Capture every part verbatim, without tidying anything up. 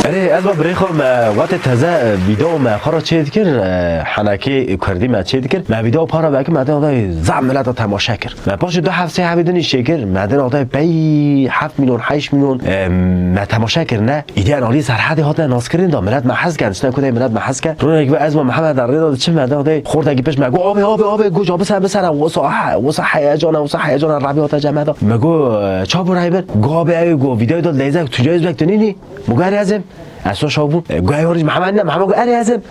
Erê, ez ba birê xwe me wate teze, e, vîdeo me xwe re çê dikir, e, henekê kurdî me çê dikir. Me vîdeo para vekir, me dê odayê zaf mileta temaşe kir. Me paşê du heft sê hebê din îşê kir, me dê odayê pey heft milyon, heşt milyon, e, me temaşe kirine. Îdî en alî serhedê hatine naskirin da, milet me hez ken, çine kudey milet me hez ken. Rûnek ve ez ba Mihemed rê da diçim, me dê odayê xortekî pişt me go, "Abi, abi, abi," go, "Ca bisere, bisere, wisa he-, wisa heyecana, wisa heyecana, Rebî hate cem me da." Me go, "E, ça bû rey bin?" Go, "Abi, ew go, vîdeoyê da leyzek, tu cayîz bek tu nînî?" Me go, "Erê ez im." Ez so şaw bûm. E, go, "Ew rî Mihemed ne?" Mihemed go, "Erê ez im."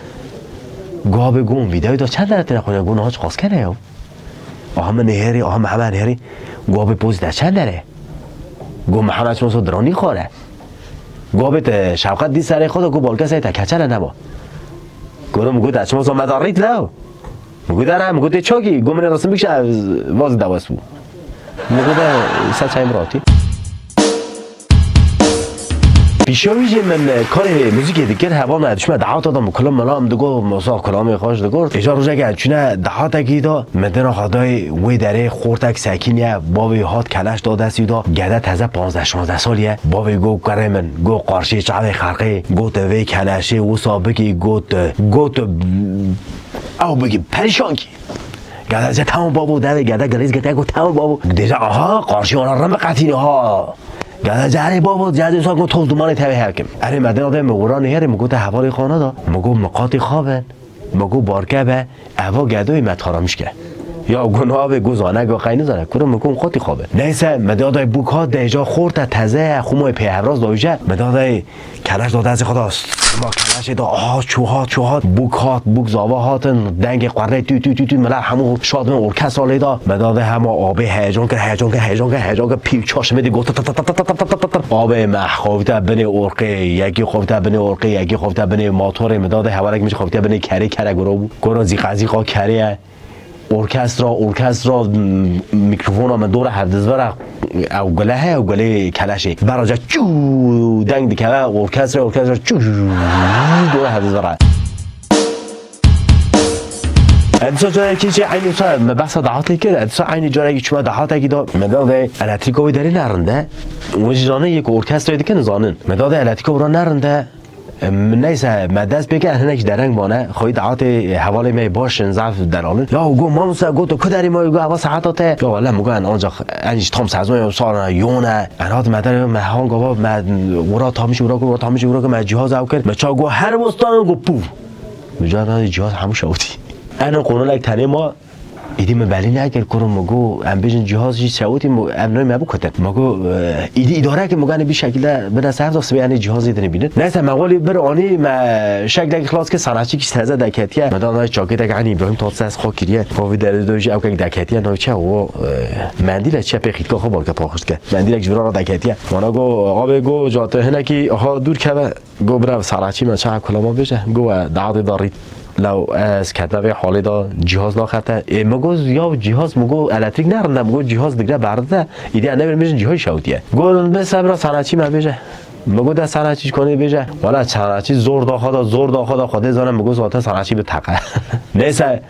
Go, "Abi," go, "vîdeoyê da çend dere têne xwîna?" Go, "Niha çi qas kene ya?" Aha min nêherî, aha Mihemed nêherî. Go, "Abi, pozî te çend dere?" Go, "Mihemed çima so diranî xware." Go, "Abi, te şewqet dî serê xwe de," go, "balkesê te keçele nema." Go, "Rom," go, "te çima so me da rît lew." Min got, "Dere," min got, "Tê çakî?" Got, "Min ê resim bikişe, ez vazî dewes bû." Min got, "De ser çayê min ratî." Pîşa wî jî min karê muzîkê dikir, heval me dişme dehata da min kulam mela min digot, mosa kulamê xweş digot. Êja rojeke çûne dehatekî da, min dina xwe dayê wê derê xortek sekîniye, bavê hat keleş da destî da, gede teze panzdeh şazdeh salî ye. Bavê got, "Kurê min," got, "qarşî çavê xelqê," got, "Vê keleşê wisa bikî," got, got, Ew bigî perîşan kî. Gele ce, "Tamam babo," devê gede gelêz girtiye, got, "Tamam babo." Dêje, "Aha, qarşî wana rin biqetîne ha." Gele ce, "Erê babo, ce dê wisa got toz dumanê tevê hev kim." Erê me dina de mi wira nêherê, mi gote hevalê xwe neda. Mi got, "Miqatî xwe bin." Mi got, "Barke be, eva gedoyê me taramiş ke." Ya got, "Navê got zane, got qey nizane." Kuro mi got, "Miqatî xwe bin." Neyse, mi dina de bûk hat, dêja xorte teze ye, xumayê pê hevraz da wîje. Mi dina de Keleş da destê xwe da, sima keleşê da, aha, çû hat, çû hat. Bûk hat, bûk zava hatin, dengê qernê tû, tû, tû, tû, mila hemû şad bin, orkestra lê da. Me da de hema abê heyecan kir, heyecan kir, heyecan kir, heyecan kir, pîl çaşimê dî got, tı, tı, tı. Abê me xovte binê orqê, yekî xovte binê orqê, yekî xovte binê motorê, me da de hevalek min jî xovte binê kerê, kere guro bû. Goro zîqa zîqa kerê ye. Orkestra, orkestra, m-, mîkrofona me dora hevdizvera, ew gule heye, ew gulê keleşê. Beraca çû deng dikeve, orkestra, orkestra çû dora hevdizvera. Edisa carekî jî eynî wisa me behsa dahatê kir, edisa eynî carekî çûme dahatekî da, me da de elektrîka wê derê nerinde. Wê jî zane yek orkestrayê dikin zanin. Me da de elektrîka wira nerinde. Em, neyse, me dest pê kir, hinekî dereng bane. Xweyî dahatê hevalê me baş in, zaf delalin. Ya, got, "Mamoste," got, "tu ku derê ma?" Got, "Eva saeta te." Ya, wele, mi got, "En ancak, en jî tam sezon ya, sar e, yon e." En hat me derê, me hang ava, me wira tamîş wira kir, wira tamîş wira kir, me cihaz ew kir. Me ça got, "Her bostan," got, "Puf." Cihaz hemû şewitî. En qonulek tenê ma, Îdî min belî nekir, kuro, mi got, em bêjin cihaz jî şewitî, mi, em nayê me bikutin. Mi got, e, îdî îdare ke, mi got, "Enê bî şekilde bide ser da, sibê enê cihazê dinê bînin." Neyse, me welî bir anî, me şeklekî xilas kir, sanatçî kî teze deketiye. Me da nayê çakêtek enî Îbrahîm Tatlises xwe kiriye. Xwe vî derê do jî ewkek deketiye, nayê çi o, e, mendîle çi pê xîtka xwe balke paxist ke. Mendîlek ji vira re deketiye. Wana got, "Abê," got, "ca tu hinekî ha dûr keve." Go bira sanatçî me çawa kulama bêje? Go we daxtê da rît. Lew ez ketime vê halê da cihaz naxete. Ê, mi go ya cihaz, mi go elektrîk nerinde, mi go cihaz digre berdide. Îdî ne bir mijin cihaz şewtiye. Go bê sebra sanatçî me bêje. Mi go de sanatçî konê bêje. Wala sanatçî zor da xwe da, zor da xwe da, Xwedê zane mi go zaten sanatçî bi teqe. Neyse,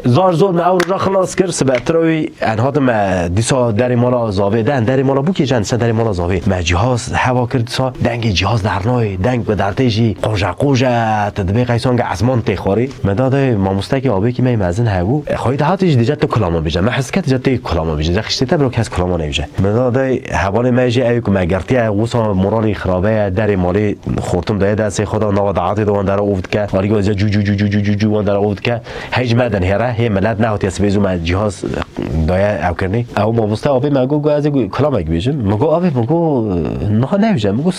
Zar zor me ew roja xilas kir, sibe tira wî en hatin me dîsa derê mala zavê de, en derê mala bûkê jen, dîsa derê mala zavê. Me cihaz hewa kir dîsa, dengê cihaz dernayê, deng bi dertê jî, qoje qoje, tu dibê qeysan ge ezman tê xwarî. Me da de mamostekî abêkî me mezin hebû. E, xweyî de hatî jî dije tu kulama bêje. Me hes kir dije tê kulama bêje. Dije xiştê te biro kes kulama nebêje. Me da de hevalê me jî ew ku me girtiye, wisa moralî xirabe ye, derê malê xortum daye destê xwe da, nava dahatê de wan dera ov dike. Alî go dije cû cû cû cû cû cû wan dera ov dike. Hey ji me dinihêre, hê milet nehatiye sibê zû me cihaz daye ew kirinê. Ew mamoste abê me got, got, "Ez ê kulamek bêjim." Min got, "Abê," min got, "niha nebêje." Min got,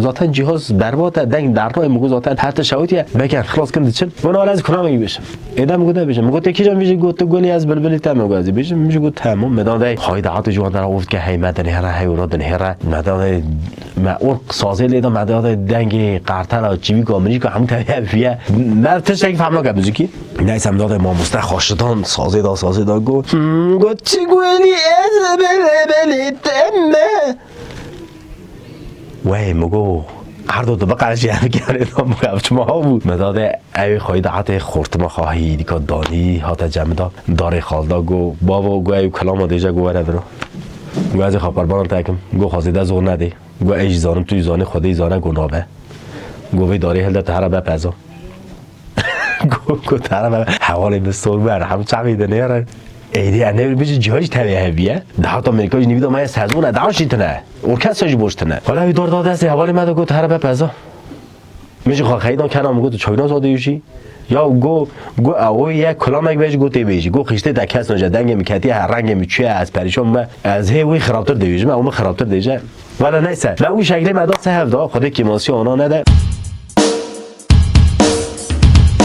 "Zaten cihaz berbat e, deng dernayê." Min got, "Zaten her tişt şewitiye, belkî em xilas kin diçin." Min got, "Niha ez kulamek bêjim." Êde min got, "Nebêje." Min got, "Tê kîjan bêjî?" Got, "Tu gulê ez bilbilî te." Min got, "Ez ê bêjim." Min jî got, "Tamam." Me da de xwayî dahatê ji wan dera ov dike, hey me dinihêre, hey ora dinihêre. Me da de Me orq sazê lê da, me da de dengê qartela, çivîka, mirîka hemû tevî hev bûye. Me tiştekî fehm nake muzîkî. Neyse, me da de mamoste xweşidan sazê da, sazê da got. Hmm, got, "Çi gulî ez bele belê te me." Wey, mi got, "Erdo tu biqeşî ev kevê da, mi got, ev çima ha bû?" Me da de ew xweyî de hatê xortima xahî, dîka danî, hate cem da, darê xal da, got, "Bavo," got, "ew kilama dêje," got, "Were viro." Got, "Ez ê xwe qurbanan te kim." Got, "Xwezê de zor nedê." Got, "Ey jî zanim, tu jî zanî, Xwedê jî zane," got, "Nabe." Go vê darê hilde, tu here be peza. Go, go tu here be. Hevalê bi sor ber, hem çavê de nêre. Êdî, ne bir cihaz tevê heviye. Daha ta Amerika jî nivî da me sezona, daha şîtine. Orkestra jî boştine. Hala bir dar da destê hevalê me de, go tu here be peza. Min jî xwe xeydan kena, min got, "Tu çawinas adê jî?" Ya go, go ew ye kulamek ve jî, go tê bêjî. Go xiştê te kes nace, dengê min ketiye, her rengê min çûye, ez perîşan me. Ez hê wî xirabtir dibêjim, ew min xirabtir dêje. Wele neyse, me wî şeklê me da se hevda, Xwedê kêmasiya ona nede.